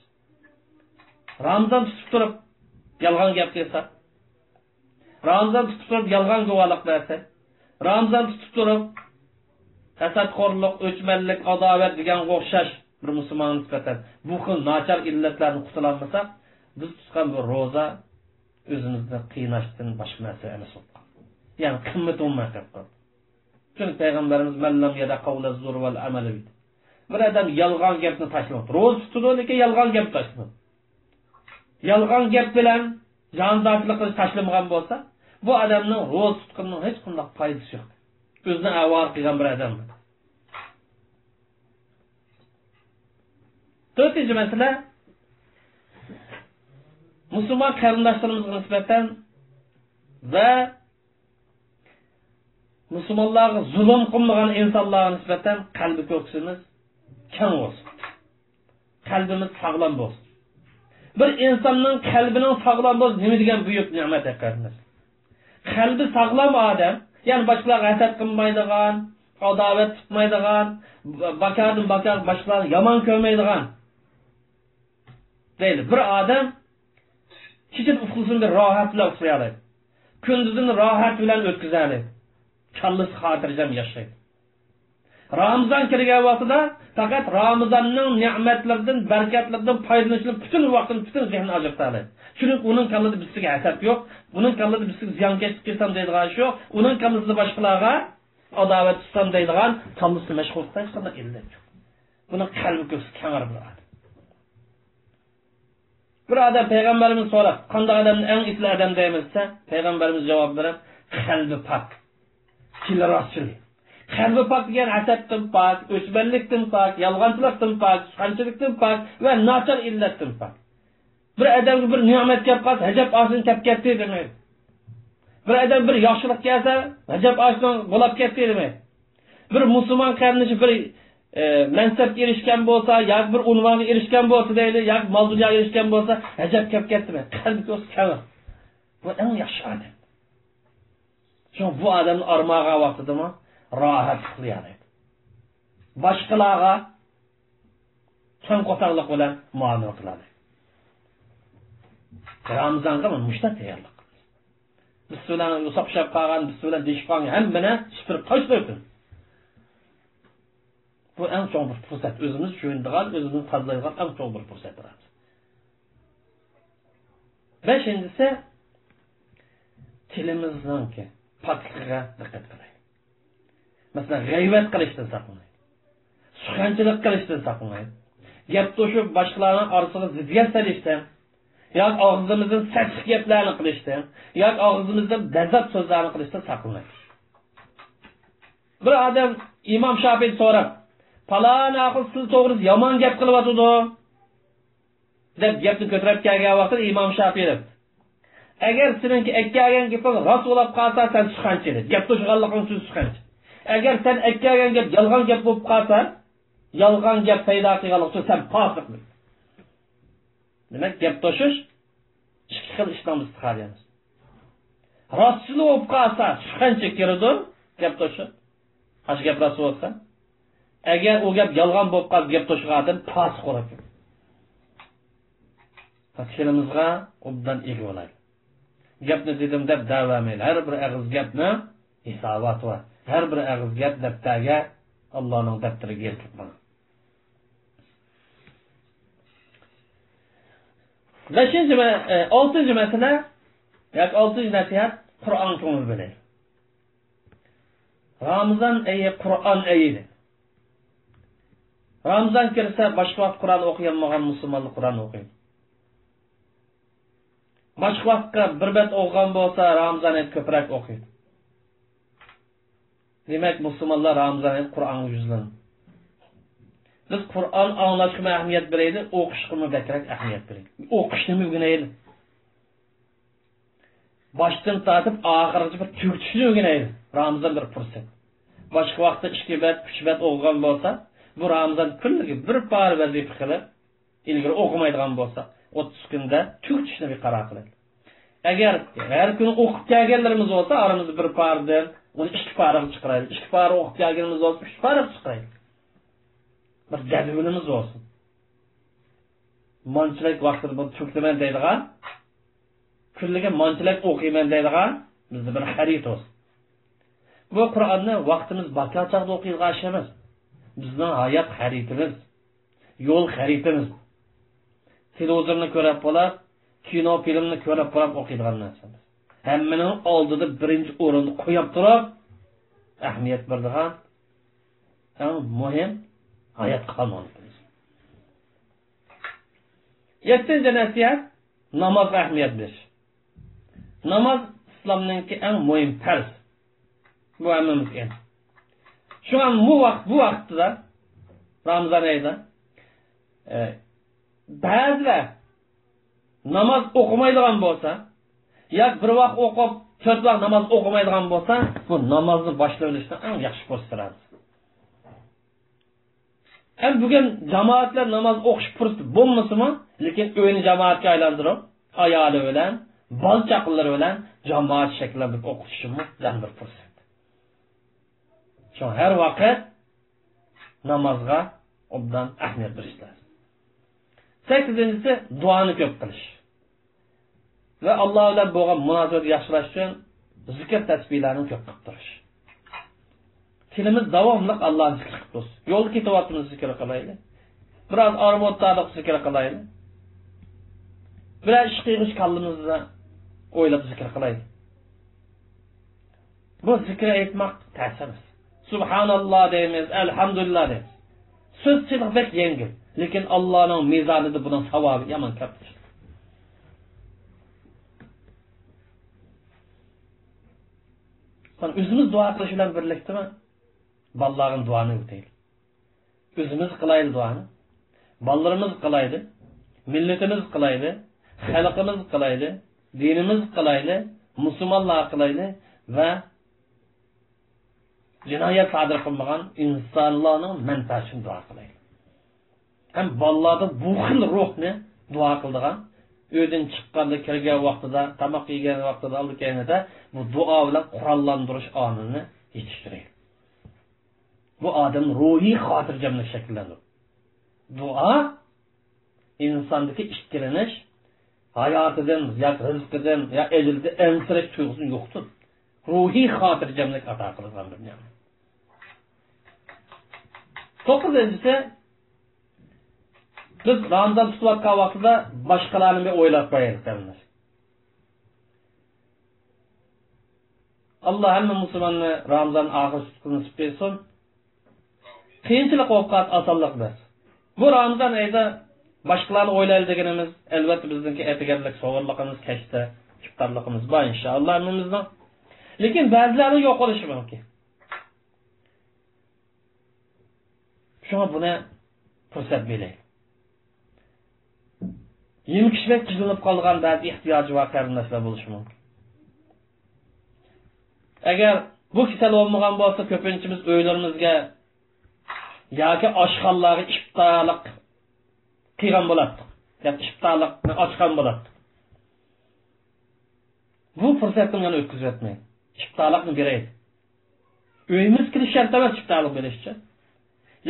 رامىزان تۇتۇپ تۇرۇپ، يالغان گەپ قىلساق، رامىزان تۇتۇپ تۇرۇپ، يالغان گۇۋاھلىق بەرسەك، رامىزان تۇتۇپ تۇرۇپ، ھەسەتخورلۇق، ئۆچمەنلىك، ئاداۋەت دېگەنگە ئوخشاش بىر مۇسۇلمانغا نىسبەتەن بۇ خىل ناچار ئىللەتلەردىن قۇتۇلالمىساق، بىز تۇتقان بۇ روزا ئۆزىمىزنى قىيناشتىن باشقا نەرسە ئەمەس بولۇپ قالىدۇ. يەنى قىممىتى بولماي قېلىپ قالىدۇ. چۈنكى پەيغەمبىرىمىز، مەن لەم يەدە قەۋلە زۇر ۋەل ئەمەلە دېدى. بىر ئادەم يالغان گەپنى تاشلىماپتۇ. روزا تۇتىدۇ، لېكىن يالغان گەپ تاشلىماپتۇ. يالغان گەپ بىلەن جانىزاچىلىق قىلىش تاشلىمىغان بولسا، بۇ ئادەمنىڭ روزا تۇتقىنىنىڭ ھېچقانداق پايدىسى يوق. ئۆزىنى ئاۋارە قىلغان بىر ئادەم. تۆتىنچى مەسىلە، مۇسۇلمان قېرىنداشلىرىمىزغا نىسبەتەن ۋە مۇسۇلمانلارغا زۇلۇم قىلمىغان ئىنسانلارغا نىسبەتەن قەلبى كۆكسىمىز كەڭ بولسۇن. قەلبىمىز ساغلام بولسۇن. بىر ئىنساننىڭ قەلبىنىڭ ساغلام بولۇشى نېمە دېگەن بۈيۈك نېمەت، قېرىنداش. قەلبى ساغلام ئادەم، يەنى باشقىلارغا ھەسەت قىلمايدىغان، ئاداۋەت تۇتمايدىغان، باكادىن باكا باشقىلارنى يامان كۆرمەيدىغان دەيلى. بىر ئادەم كېچىدە ئۇخلىسىمۇ بىر راھەت بىلەن ئۇخلىيالايدۇ. كۈندۈزىنى راھەت بىلەن ئۆتكۈزەلەيدۇ. كاللىسى خاتىرجەم ياشايدۇ. رامىزان كىرگەن ۋاقتىدا پەقەت رامىزاننىڭ نېمەتلىرىدىن، بەرىكەتلىرىدىن پايدىلىنىشنى پۈتۈن ۋاقتىنى، پۈتۈن زېھنىنى ئاجرىتالايدۇ. چۈنكى ئۇنىڭ كاللىسىدا بىزگە ھەسەت يوق، ئۇنىڭ كاللىسىدا بىزگە زىيانكەشلىك قىلسام دەيدىغان ئىش يوق، ئۇنىڭ كاللىسىدا باشقىلارغا ئاداۋەت تۇتسام دەيدىغان، كاللىسىنى مەشغۇل قىلىش قانداق ئىللەت يوق. بۇنىڭ قەلبى كۆكسى كەڭرى بىر ئادەم. بىر ئادەم پەيغەمبەرىمىز سوراپ، قانداق ئادەمنى ئەڭ ئېسىل ئادەم دەيمىز دېسە، پەيغەمبەرىمىز جاۋاب بېرىپ، قەلبى پاك، تىلى راستچىل. قەلبى پاك دېگەن ھەسەتتىن پاك، ئۆچمەنلىكتىن پاك، يالغانچىلىقتىن پاك، سۇخەنچىلىكتىن پاك ۋە ناچار ئىللەتتىن پاك. بىر ئادەمگە بىر نېمەت كەپ قالسا، ھەجەپ ئاشۇدىن كەپ كەتتى دېمەيدۇ. بىر ئادەم بىر ياخشىلىق كەلسە، ھەجەپ ئاشۇدىن بولاپ كەتتى دېمەيدۇ. بىر مۇسۇلمان قېرىندىشى بىر، ئە، مەنسەپكە ئېرىشكەن بولسا ياكى بىر ئۇنۋانغا ئېرىشكەن بولسا دەيلى، ياكى مال دۇنياغا ئېرىشكەن بولسا، ھەجەپ كەپ كەتتىمەن. قەلبى كۆكسى كەڭ. بۇ ئەڭ ياخشى ئادەم. شۇڭا بۇ ئادەمنى ئارماغان ۋاقتىدىمۇ راھەت ئۇخلىيالايدۇ. باشقىلارغا كەڭ قورساقلىق بىلەن مۇئامىلە قىلالايدۇ. رامىزانغا مانا مۇشۇنداق تەييارلىق قىلىمىز. بىز بىلەن ئۇساپ قالغان، بىز بىلەن دېيىشىپ قالغان ھەممىنى سۈپۈرۈپ تاشلىۋېتىڭ. بۇ ئەڭ چوڭ بىر پۇرسەت. ئۆزىمىز چۈشىنىدىغان، ئۆزىمىزنى تازىلايدىغان ئەڭ چوڭ بىر پۇرسەت، بۇرادەر. بەشىنچىسى، تىلىمىزنىڭكى پاكلىقىغا دىققەت قىلايلى. مەسىلەن، غەيۋەت قىلىشتىن ساقلىنايلى. سۇخەنچىلىك قىلىشتىن ساقلىنايلى. گەپ توشۇپ، باشقىلارنىڭ ئارىسىغا زىددىيەت سېلىشتىن، ياكى ئاغزىمىزدىن سەتسىز گەپلەرنى قىلىشتىن، ياكى ئاغزىمىزدىن بەزەپ سۆزلەرنى قىلىشتىن ساقلىنايلى. بىر ئادەم ئىمام شاپىئىدىن سوراپ، پالان ئاخۇن سىز توغرىسىدا يامان گەپ قىلىۋاتىدۇ، دەپ گەپنى كۆتۈرۈپ كەلگەن ۋاقتىدا ئىمام شاپىئى دەپتۇ، ئەگەر سېنىڭكى ئەكەلگەن گېپىڭ راست بولۇپ قالسا، سەن سۇخەنچى، دەپ. گەپ توشۇغانلىقىڭ ئۈچۈن سۇخەنچى. ئەگەر سەن ئەكەلگەن گەپ يالغان گەپ بولۇپ قالسا، يالغان گەپ پەيدا قىلغانلىق ئۈچۈن سەن پاسىق، دەيدۇ. دېمەك، گەپ توشۇش ئىككى خىل ئىشنىڭ بىر خىلى. راستچىل بولۇپ قالسا، سۇخەنچى كىرىدۇ، گەپ توشۇپ. ئاشۇ گەپ راست بولسا. ئەگەر ئۇ گەپ يالغان بولۇپ قالسا، گەپ توشۇغان ئادەم پاسىق بولىدۇ. تىلىمىزغا ئوبدان ئىگە بولايلى. گەپنى دېدىم دەپ دەۋەرمەيلى. ھەر بىر ئېغىز گەپنىڭ ھېساباتى بار. ھەر بىر ئېغىز گەپ دەپتەرگە ئاللانىڭ دەپتىرىگە يېزىلىپ قالغان. بەشىنچى مە-، ئە، ئالتىنچى مەسىلە ياكى ئالتىنچى نەسىھەت، قۇرئان كۆڭۈل بۆلەيلى. رامىزان ئېيى قۇرئان ئېيى. رامىزان كىرسە، باشقا ۋاقىت قۇرئان ئوقۇيالمىغان مۇسۇلمانلار قۇرئان ئوقۇيدۇ. باشقا ۋاقىتتا بىر بەت ئوقۇغان بولسا، رامىزان ئېيىدا كۆپرەك ئوقۇيدۇ. دېمەك، مۇسۇلمانلار رامىزان ئېيىدا قۇرئانغا يۈزلىنىدۇ. بىز قۇرئان ئاڭلاشقىمۇ ئەھمىيەت بېرەيلى، ئوقۇشقىمۇ بەكرەك ئەھمىيەت بېرەيلى. ئوقۇشنىمۇ ئۆگىنەيلى. باشتىن تارتىپ ئاخىرىغىچە بىر تۈگىتىشنى ئۆگىنەيلى. رامىزان بىر پۇرسەت. باشقا ۋاقىتتا ئىككى بەت، ئۈچ بەت ئوقۇغان بولسا، بۇ رامىزان كۈنلۈكى بىر پارە ۋەزىپە قىلىپ، ئىلگىرى ئوقۇمايدىغان بولسا، ئوتتۇز كۈندە تۈگىتىشنى بىر قارار قىلايلى. ئەگەر ھەر كۈنى ئوقۇپ كەلگەنلىرىمىز بولسا، ئارىمىزدا بىر پارىدىن ئۇنى ئىككى پارىغا چىقىرايلى. ئىككى پارە ئوقۇپ كەلگىنىمىز بولسا، ئۈچ پارىغا چىقىرايلى. بىر جەدۋىلىمىز بولسۇن. مانچىلىك ۋاقتىدا بۇنى تۈگىتىمەن دەيدىغان، كۈنلۈكى مانچىلىك ئوقۇيمەن دەيدىغان بىزدە بىر خەرىتە بولسۇن. بۇ قۇرئاننى ۋاقتىمىز باركان چاغدا ئوقۇيدىغان ئىش ئەمەس. بىزنىڭ ھايات خەرىتىمىز، يول خەرىتىمىز. تېلېۋىزورنى كۆرۈپ بولاپ، كىنو، فىلىمنى كۆرۈپ بولاپ ئوقۇيدىغان نەرسە ئەمەس. ھەممىنىڭ ئالدىدا بىرىنچى ئورۇندا قويۇپ تۇرۇپ، ئەھمىيەت بېرىدىغان ئەڭ مۇھىم ھايات قانۇنىمىز. يەتتىنچى نەسىھەت، نامازغا ئەھمىيەت بېرىش. ناماز ئىسلامنىڭكى ئەڭ مۇھىم پەرز. بۇ ھەممىمىزگە ئېنىق. شۇڭا بۇ ۋاقىت، بۇ ۋاقىتتا، رامىزان ئېيىدا، ئە، بەزىلەر ناماز ئوقۇمايدىغان بولسا، ياكى بىر ۋاق ئوقۇپ، تۆت ۋاق ناماز ئوقۇمايدىغان بولسا، بۇ نامازنى باشلىۋېلىشنىڭ ئەڭ ياخشى پۇرسىتى. ھەم بۈگۈن جامائەتلەر ناماز ئوقۇش پۇرسىتى بولمىسىمۇ، لېكىن ئۆينى جامائەتكە ئايلاندۇرۇپ، ئايالى بىلەن، بالا چاقىلىرى بىلەن جامائەت شەكىللەندۈرۈپ ئوقۇتۇشىمۇ يەنە بىر پۇرسەت. شۇڭا ھەر ۋاقىت نامازغا ئوبدان ئەھمىيەت بېرىش لازىم. سەككىزىنچىسى، دۇئانى كۆپ قىلىش. ۋە ئاللا بىلەن بولغان مۇناسىۋەتنى ياخشىلاش ئۈچۈن زىكىر تەسبىھلەرنى كۆپ قىلىپ تۇرۇش. تىلىمىز داۋاملىق ئاللانى زىكىر قىلىپ تۇرسۇن. يولدا كېتىۋاتىمىز، زىكىر قىلايلى. بىراز ئارام ئولتۇردۇق، زىكىر قىلايلى. بىرەر ئىش قىلغۇچ كاللىمىزدا ئويلاپ زىكىر قىلايلى. بۇ زىكىر ئېيتماق تەس ئەمەس. سۇبھاناللا دەيمىز، ئەلھەمدۇلىللا دەيمىز. سۆز تىلغا بەك يەڭگىل، لېكىن ئاللانىڭ مىزانىدا بۇنىڭ ساۋابى يامان كۆپ. مانا ئۆزىمىز دۇئا قىلىش بىلەن بىرلىكتىمۇ بالىلارغا دۇئانى ئۆتەيلى. ئۆزىمىز قىلايلى دۇئانى. بالىلىرىمىز قىلايلى. مىللىتىمىز قىلايلى. خەلقىمىز قىلايلى. دىنىمىز قىلايلى. مۇسۇلمانلار قىلايلى. ۋە جىنايەت سادىر قىلمىغان ئىنسانلارنىڭ مەنپەئەتى ئۈچۈن دۇئا قىلايلى. ھەم بالىلاردا بۇ خىل روھنى، دۇئا قىلىدىغان، ئۆيدىن چىققاندا، كىرگەن ۋاقتىدا، تاماق يېگەن ۋاقتىدا، ئالدى كەينىدە بۇ دۇئا بىلەن قوراللاندۇرۇش ئامىلىنى يېتىشتۈرەيلى. بۇ ئادەمنىڭ روھىي خاتىرجەملىكىنى شەكىللەندۈرىدۇ. دۇئا ئىنساندىكى ئىككىلىنىش، ھاياتىدىن ياكى رىزقىدىن يا ئەجىلىدىن ئەنسىرەش تۇيغۇسىنى يوقىتىپ، روھىي خاتىرجەملىك ئاتا قىلغان بىر نېمەت. توققۇزىنچىسى، بىز رامىزان تۇتۇۋاتقان ۋاقتىدا باشقىلارنى بىر ئويلاپ قويايلى، قېرىنداش. ئاللا ھەممە مۇسۇلماننى رامىزان ئاخىرى تۇتقۇنى نېسىپ قىلسۇن. قىيىنچىلىق بولۇپ قالسا ئاسانلىق ئەمەس. بۇ رامىزان ئېيىدا باشقىلارنى ئويلايلى دېگىنىمىز، ئەلۋەتتە، بىزنىڭكى ئەتىگەنلىك سوغۇرلۇقىمىز، كەچتە ئىپتارلىقىمىز بار، ئىنشائاللا، ھەممىمىزنىڭ. لېكىن بەزىلەرنىڭ يوق بولۇشى مۇمكىن. شۇڭا بۇنى پۇرسەت بىلەيلى. يېمەك-ئىچمەك قىينىلىپ قالغان بەزى ئېھتىياجى بار قېرىنداشلار بولۇشى مۇمكىن. ئەگەر بۇ كېسەل بولمىغان بولسا، كۆپىنچىمىز ئۆيلىرىمىزگە ياكى ئاشخانىلارغا ئىپتارلىق قىلغان بولاتتۇق. ياكى ئىپتارلىقنى ئاچقان بولاتتۇق. بۇ پۇرسەتنى يەنە ئۆتكۈزۈۋەتمەيلى. ئىپتارلىقنى بېرەيلى. ئۆيىمىز كېلىش شەرت ئەمەس ئىپتارلىق بېرىشچە.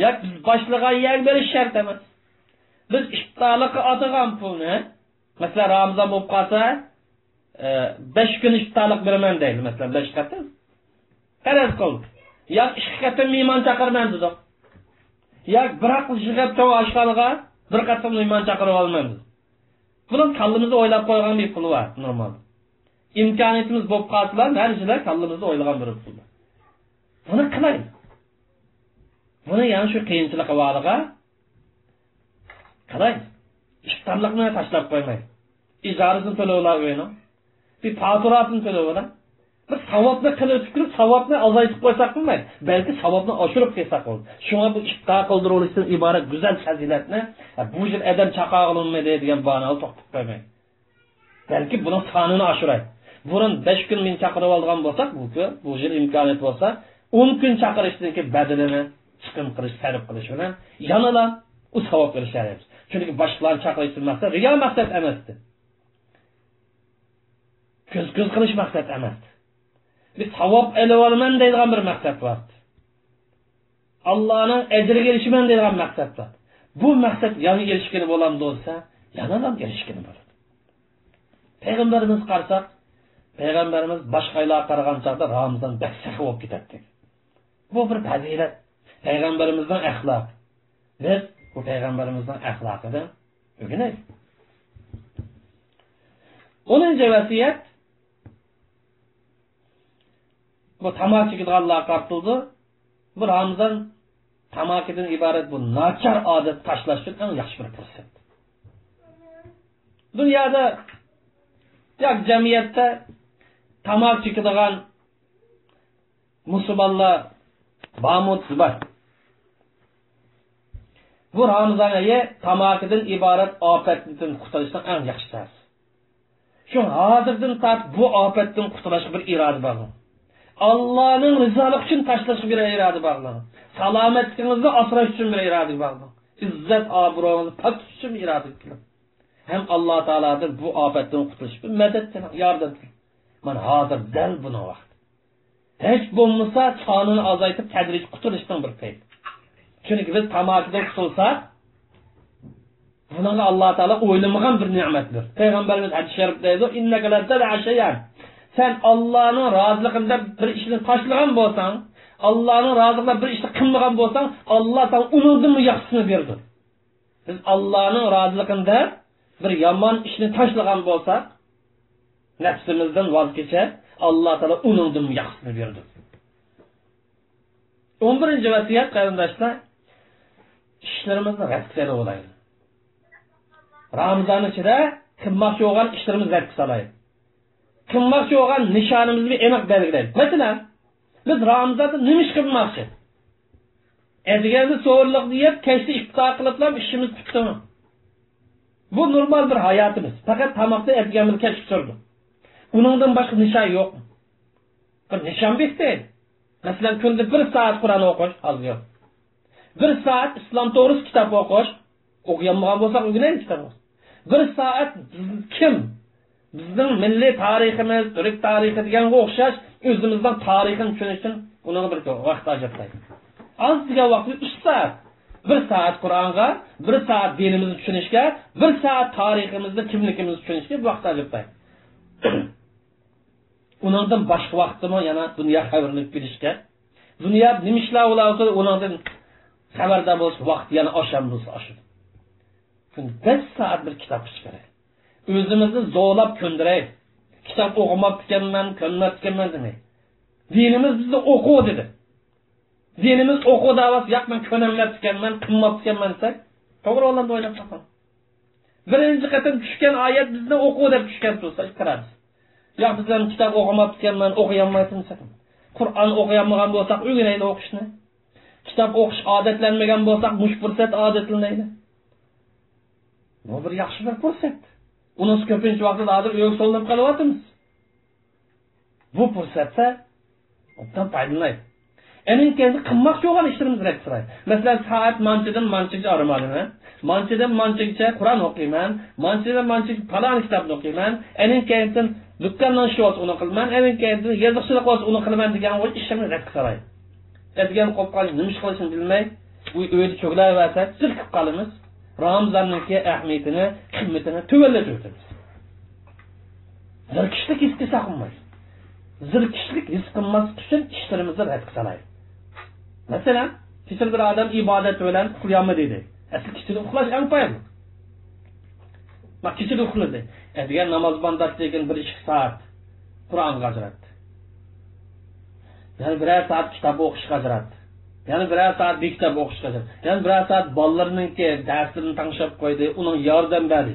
ياكى بىز باشلىغان يەرگە بېرىش شەرت ئەمەس. بىز ئىپتارلىققا ئاتىغان پۇلنى، مەسىلەن، رامىزان بولۇپ قالسا، ئە، بەش كۈن ئىپتارلىق بېرىمەن دەيلى، مەسىلەن، بەش قېتىم. پەرەز قىل. ياكى ئىككى قېتىم مېھمان چاقىرىمەن دېدۇق. ياكى بىراق يىغىپ چوڭ ئاشخانىغا بىر قېتىم مېھمان چاقىرىۋالىمەن دېدۇق. بۇنىڭ كاللىمىزدا ئويلاپ قويغان بىر پۇل بار، نورمال. ئىمكانىيىتىمىز بولۇپ قالسىلا، ھەر يىلى كاللىمىزدا ئويلىغان بىر پۇل بار. بۇنى قىلايلى. بۇنى يەنە شۇ قىيىنچىلىق ئەھۋالىغا قاراي، ئىپتارلىقنى تاشلاپ قويماي. ئىجارىسىنى تۆلەۋالا ئۆينىڭ. بىر پاتۇراسىنى تۆلەۋالا. بىر ساۋابنى قىلىۋېتىپ كىرىپ، ساۋابنى ئازايتىپ قويساق بولمايدۇ. بەلكى ساۋابنى ئاشۇرۇپ قىلساق بولىدۇ. شۇڭا بۇ ئىپتار قىلدۇرۇۋېلىشتىن ئىبارەت گۈزەل پەزىلەتنى، ھە، بۇ يىل ئادەم چاقىرغىلى بولمىدى دېگەن باھانىغا توختىتىپ قويماي. بەلكى بۇنىڭ سانىنى ئاشۇراي. بۇرۇن بەش كۈن مېنى چاقىرىۋالىدىغان بولساق، بۇ كۈن، بۇ يىل ئىمكانىيەت بولسا، ئون كۈن چاقىرىشتىن كېيىن بەدىلىنى چىقىم قىلىش، سەرپ قىلىش بىلەن يەنىلا ئۇ ساۋابقا ئېرىشەلەيمىز. چۈنكى باشقىلارنى چاقىرىشتىن مەقسەت رىيا مەقسەت ئەمەستى. كۆز-كۆز قىلىش مەقسەت ئەمەستى. بىر ساۋاب ئېلىۋالىمەن دەيدىغان بىر مەقسەت بار. ئاللانىڭ ئەجرىگە ئېرىشىمەن دەيدىغان مەقسەت بار. بۇ مەقسەت يەنە ئېرىشكىلى بولامدۇ دېسە، يەنىلا ئېرىشكىلى بولىدۇ. پەيغەمبىرىمىزگە قارىساق، پەيغەمبىرىمىز باشقا ئايلارغا قارىغان چاغدا رامىزان بەك سېخىي بولۇپ كېتەتتى. بۇ بىر پەزىلەت، پەيغەمبىرىمىزنىڭ ئەخلاقى. بىز بۇ پەيغەمبىرىمىزنىڭ ئەخلاقىدىن ئۆگىنەيلى. ئونىنچى ۋەسىيەت، بۇ تاماكا چېكىدىغانلارغا قارىتىلىدۇ. بۇ رامىزان تاماكىدىن ئىبارەت بۇ ناچار ئادەتنى تاشلاش ئۈچۈن ئەڭ ياخشى بىر پۇرسەت. دۇنيادا ياكى جەمئىيەتتە تاماكا چېكىدىغان مۇسۇلمانلار بارمۇ، بار؟ بۇ رامىزان ئېيى تاماكىدىن ئىبارەت ئاپەتتىن قۇتۇلۇشنىڭ ئەڭ ياخشى سەھەرى. شۇ ھازىردىن تارتىپ بۇ ئاپەتتىن قۇتۇلۇشقا بىر ئىرادە باغلىنىڭ. ئاللانىڭ رىزالىقى ئۈچۈن تاشلاشقا بىر ئىرادە باغلىنىڭ. سالامەتلىكىڭىزنى ئاسراش ئۈچۈن بىر ئىرادە باغلىنىڭ. ئىززەت ئابرۇيىڭىزنى پاك تۇتۇش ئۈچۈن بىر ئىرادە قىلىڭ. ھەم ئاللا تائالادىن بۇ ئاپەتتىن قۇتۇلۇش ئۈچۈن مەدەت تىلەڭ، ياردەم تىلەڭ. مانا ھازىر دەل بۇنىڭ ۋاقتى. ھېچ بولمىسا سانىنى ئازايتىپ تەدرىجىي قۇتۇلۇشنىڭ بىر پەيتى. چۈنكى بىز تاماكىدىن قۇتۇلساق، بۇنىڭغا ئاللا تائالا ئويلىمىغان بىر نېمەتتۇر. پەيغەمبىرىمىز ھەدىس شەرىپتە دەيدۇ، «ئىننەكە لەن تەدەئە شەيئەن.» سەن ئاللانىڭ رازىلىقىنى دەپ بىر ئىشنى تاشلىغان بولساڭ، ئاللانىڭ رازىلىقىدا بىر ئىشنى قىلمىغان بولساڭ، ئاللا ساڭا ئۇنىڭدىنمۇ ياخشىسىنى بېرىدۇ. بىز ئاللانىڭ رازىلىقىنى دەپ بىر يامان ئىشنى تاشلىغان بولساق، نەپسىمىزدىن ۋاز كېچىپ، ئاللا تائالا ئۇنىڭدىنمۇ ياخشىسىنى بېرىدۇ. ئون بىرىنچى ۋەسىيەت، قېرىنداشلار، ئىشلىرىمىزنى رەتكە سېلىۋالايلى. رامىزان ئىچىدە قىلماقچى بولغان ئىشلىرىمىزنى رەتكە سالايلى. قىلماقچى بولغان نىشانىمىزنى ئېنىق بەلگىلەيلى. مەسىلەن، بىز رامىزاندا نېمە ئىش قىلماقچى؟ ئەتىگەندە سوغۇرلۇقنى يەپ، كەچتە ئىپتار قىلىپلا ئىشىمىز پۈتتىمۇ؟ بۇ نورمال بىر ھاياتىمىز. پەقەت تاماقتىن ئەتىگەن بىلەن كەچكە تۇرىدۇ. ئۇنىڭدىن باشقا نىشان يوق. بىر نىشان بېكىتەيلى. مەسىلەن، كۈندە بىر سائەت قۇرئان ئوقۇش، ئازغىنە. بىر سائەت ئىسلام توغرىسىدا كىتاب ئوقۇش، ئوقۇيالمىغان بولساق ئۆگىنەيلى كىتابنى. بىر سائەت بىز كىم؟ بىزنىڭ مىللىي تارىخىمىز، تۈرك تارىخى دېگەنگە ئوخشاش ئۆزىمىزنىڭ تارىخىنى چۈشىنىش ئۈچۈن ئۇنىڭغا بىر ۋاقىت ئاجرىتايلى. ئاز دېگەن ۋاقىت ئۈچ سائەت. بىر سائەت قۇرئانغا، بىر سائەت دىنىمىزنى چۈشىنىشكە، بىر سائەت تارىخىمىزنى، كىملىكىمىزنى چۈشىنىشكە ۋاقىت ئاجرىتاي. ئۇنىڭدىن باشقا ۋاقىتتىمۇ يەنە دۇنيا خەۋىرىنى بىلىشكە، دۇنيا نېمە ئىشلار بولۇۋاتىدۇ، ئۇنىڭدىن خەۋەردار بولۇش ۋاقتى يەنە ئاشام بولسا ئاشىدۇ. كۈندە بەش سائەت بىر كىتاب ئوقۇش كېرەك. ئۆزىمىزنى زورلاپ كۆندۈرەي. كىتاب ئوقۇماپتىكەنمەن، كۆنمەپتىكەنمەن دېمەي. دىنىمىز بىزنى ئوقۇ دېدى. دىنىمىز ئوقۇ دەۋاتسا، ياق، مەن كۆنەلمەپتىكەنمەن، قىلماپتىكەنمەن دېسەك، توغرا ئورۇندا ئويلاپ باقىڭ. بىرىنچى قېتىم چۈشكەن ئايەت بىزنى ئوقۇ دەپ چۈشكەن تۇرسا، ئىقرار. ياق، بىز ھەم كىتاب ئوقۇماپتىكەنمەن، ئوقۇيالمايتتىم دېسەك. قۇرئان ئوقۇيالمىغان بولساق، ئۆگىنەيلى ئوقۇشنى. كىتاب ئوقۇش ئادەتلەنمىگەن بولساق، مۇشۇ پۇرسەت ئادەتلىنەيلى. بۇ بىر ياخشى بىر پۇرسەت. ئۇنىڭ كۆپىنچە ۋاقتىدا ھازىر ئۆيگە سولىنىپ قېلىۋاتىمىز. بۇ پۇرسەتتە ئوبدان پايدىلىنايلى. ئەنىڭ كەينىدىن قىلماقچى بولغان ئىشلىرىمىزنى رەتكە سالايلى. مەسىلەن، سائەت مانچىدىن مانچىگىچە ئارام ئالىمەن، مانچىدىن مانچىگىچە قۇرئان ئوقۇيمەن، مانچىدىن مانچىگىچە پالان كىتابنى ئوقۇيمەن، ئەنىڭ كەينىدىن دۇكاننىڭ ئىشى بولسا ئۇنى قىلىمەن، ئەنىڭ كەينىدىن يېزىقچىلىق بولسا ئۇنى قىلىمەن دېگەن ئوي ئىشلىرىمىزنى رەتكە سالايلى. ئەتىگەن قوپقان نېمە ئىش قىلىشنى بىلمەي، ئۆي-، ئۆيدە چۆگىلەۋەرسەك، زېرىكىپ قالىمىز. رامىزاننىڭكى ئەھمىيىتىنى، قىممىتىنى تۆۋەنلىتىۋېتىمىز. زېرىكىشلىك ھېس قىلساق بولمايدۇ. زېرىكىشلىك ھېس قىلماسلىق ئۈچۈن ئىشلىرىمىزنى رەتكە سالايلى. مەسىلەن، كېچىدە بىر ئادەم ئىبادەت بىلەن ئۇخلىيالمىدى دېدى. ئەسلى كېچىدە ئۇخلاش ئەڭ پايدىلىق. ما كېچىدە ئۇخلىدى. ئەتىگەن ناماز بامداتتىن كېيىن بىر ئىككى سائەت قۇرئانغا ئاجراتتى. يەنە بىرەر سائەت كىتاب ئوقۇشقا ئاجراتتى. يەنە بىرەر سائەت بىر كىتاب ئوقۇشقا ئاجراتتى. يەنە بىرەر سائەت بالىلىرىنىڭكى دەرسلىرىنى تىڭشاپ قويدى، ئۇنىڭ ياردەم بەردى.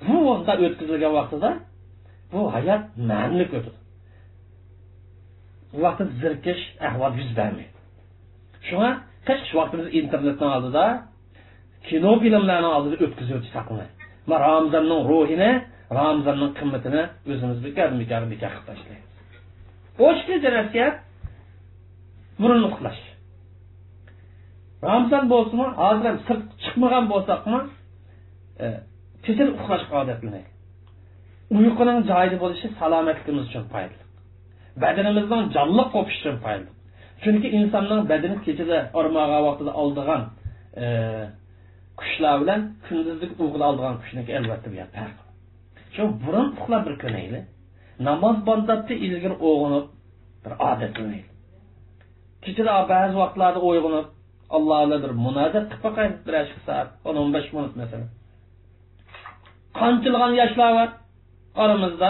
بۇ ۋاقىتتا ئۆتكۈزۈلگەن ۋاقتىدا بۇ ھايات مەنىلىك ئۆتىدۇ. بۇ ۋاقىتتا زېرىكىش ئەھۋال يۈز بەرمەيدۇ. شۇڭا قىش ۋاقتىمىزنى ئىنتېرنېتنىڭ ئالدىدا، كىنو، فىلىملارنىڭ ئالدىدا ئۆتكۈزۈۋېتىش ساقلىناي. ما رامىزاننىڭ روھىنى، رامىزاننىڭ قىممىتىنى ئۆزىمىز بىكاردىن بىكارغا بىكار قىلىپ تاشلايمىز. بۇ ئىككىنچى نەسىھەت، بۇرۇن ئۇخلاش. رامىزان بولسىمۇ، ھازىر ھەم سىرتقا چىقمىغان بولساقمۇ، ئە، كېچىدە ئۇخلاشقا ئادەتلىنەيلى. ئۇيقۇنىڭ جايىدا بولۇشى سالامەتلىكىمىز ئۈچۈن پايدىلىق. بەدىنىمىزنىڭ جانلىق قوپۇشى ئۈچۈن پايدىلىق. چۈنكى ئىنساننىڭ بەدىنى كېچىدە ئارام ئالغان ۋاقتىدا ئالىدىغان، ئە، كۈچلەر بىلەن كۈندۈزدىكى ئۇيقۇدا ئالىدىغان كۈچنىڭكى ئەلۋەتتە بۇ يەر پەرقى. شۇ بۇرۇن ئۇخلاپ بىر كۆنەيلى. ناماز بامداتتا ئىلگىرى ئويغىنىپ، بىر ئادەتلىنەيلى. كېچىدە بەزى ۋاقىتلاردا ئويغىنىپ، ئاللا بىلەن بىر مۇناجات قىلىپ باقايلى، بىر ئىككى سائەت، ئون، ئون بەش مىنۇت مەسىلەن. قانچىلىغان ياشلار بار ئارىمىزدا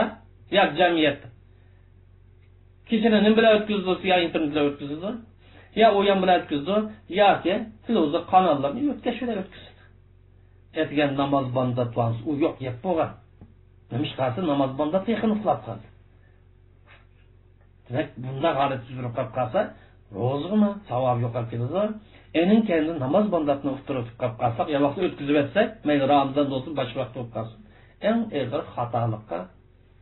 ياكى جەمئىيەتتە. كېچىنى نېمە بىلەن ئۆتكۈزىدۇ؟ يا ئىنتېرنېت بىلەن ئۆتكۈزىدۇ، يا ئويۇن بىلەن ئۆتكۈزىدۇ، ياكى تېلېۋىزور قاناللىرىنى يۆتكەش بىلەن ئۆتكۈزىدۇ. ئەتىگەن ناماز بامدات ۋاقتىسى ئۇ يوق، يەپ بولغان. نېمىشقا دېسە، ناماز بامداتقا يېقىن ئۇخلاپ قالدى. دېمەك، بۇنداق ھالەت يۈز بېرىپ قېلىپ قالسا، روزىغىمۇ ساۋابى يوقاپ كېتىدۇ. ئېنىڭ كەينىدىن ناماز بامداتنى ئۇتتۇرۇپ قېلىپ قالساق، يا ۋاقتىدا ئۆتكۈزۈۋەتسەك، مەيلى رامىزان بولسۇن، باشقا ۋاقىتتا بولۇپ قالسۇن، ئەڭ ئېغىر خاتالىققا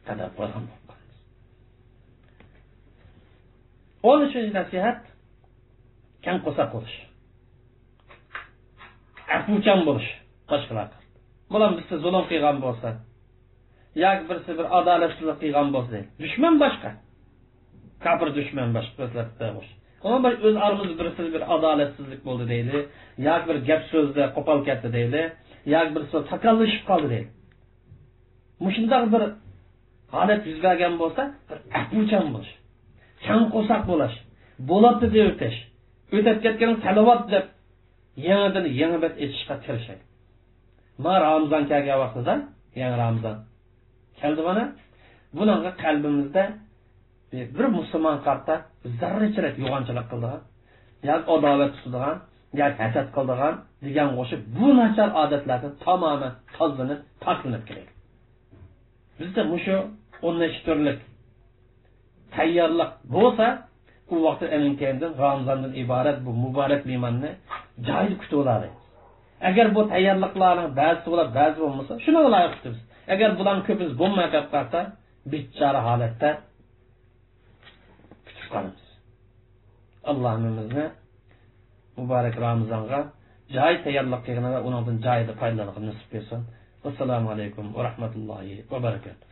قەدەم قويغان بولۇپ قالىمىز. ئون ئۈچىنچى نەسىھەت، كەڭ قورساق بولۇش. ئەپۇچان بولۇش باشقىلارغا. بۇلار بىزگە زۇلۇم قىلغان بولسا، ياكى بىرسى بىر ئادالەتسىزلىك قىلغان بولسا، دۈشمەن باشقا. كاپىر دۈشمەن باشقا، ئۆزلەردە بولۇش. ئۇنىڭ بىر ئۆز ئارىمىزدا بىرسى بىر ئادالەتسىزلىك بولدى دەيلى، ياكى بىر گەپ سۆزدە قوپال كەتتى دەيلى، ياكى بىرسى تاكاللىشىپ قالدى دەيلى. مۇشۇنداق بىر ھالەت يۈز بەرگەن بولسا، بىر ئەپۇچان بولۇش، كەڭ قورساق بولۇش، بولاتتى دەۋېتىش، ئۆتۈپ كەتكەن سالىۋات دەپ، يېڭىدىن يېڭى بەت ئېچىشقا تىرىشايلى. مانا رامىزان كەلگەن ۋاقتىدا، يېڭى رامىزان كەلدى مانا، بۇنىڭغا قەلبىمىزدە بىر مۇسۇلمانغا قارىتا زەررىچىلىك يوغانچىلىق قىلىدىغان، ياكى ئاداۋەت تۇتىدىغان، ياكى ھەسەت قىلىدىغان دېگەنگە ئوخشاپ، بۇ ناچار ئادەتلەردىن تامامەن تازىلىنىپ، پاكلىنىپ كېلەيلى. بىزدە مۇشۇ ئون نەچچە تۈرلۈك تەييارلىق بولسا، ئۇ ۋاقىتتا ئەنىڭ كەينىدىن رامىزاندىن ئىبارەت بۇ مۇبارەك مېھماننى جايىدا كۈتۈۋالالايمىز. ئەگەر بۇ تەييارلىقلارنىڭ بەزىسى بولا، بەزىسى بولمىسا، شۇنىڭغا لايىق كۈتىمىز. ئەگەر بۇلارنىڭ كۆپىنچىسى بولماي قېلىپ قالسا، بىچارە ھالەتتە كۈتۈپ قالىمىز. ئاللا ھەممىمىزنى مۇبارەك رامىزانغا جايىدا تەييارلىق قىلغىنى ۋە ئۇنىڭدىن جايىدا پايدىلانغىنى نېسىپ قىلسۇن. ۋەسسالامۇ ئەلەيكۇم ۋە رەھمەتۇللاھى ۋە بەرىكاتۇھ.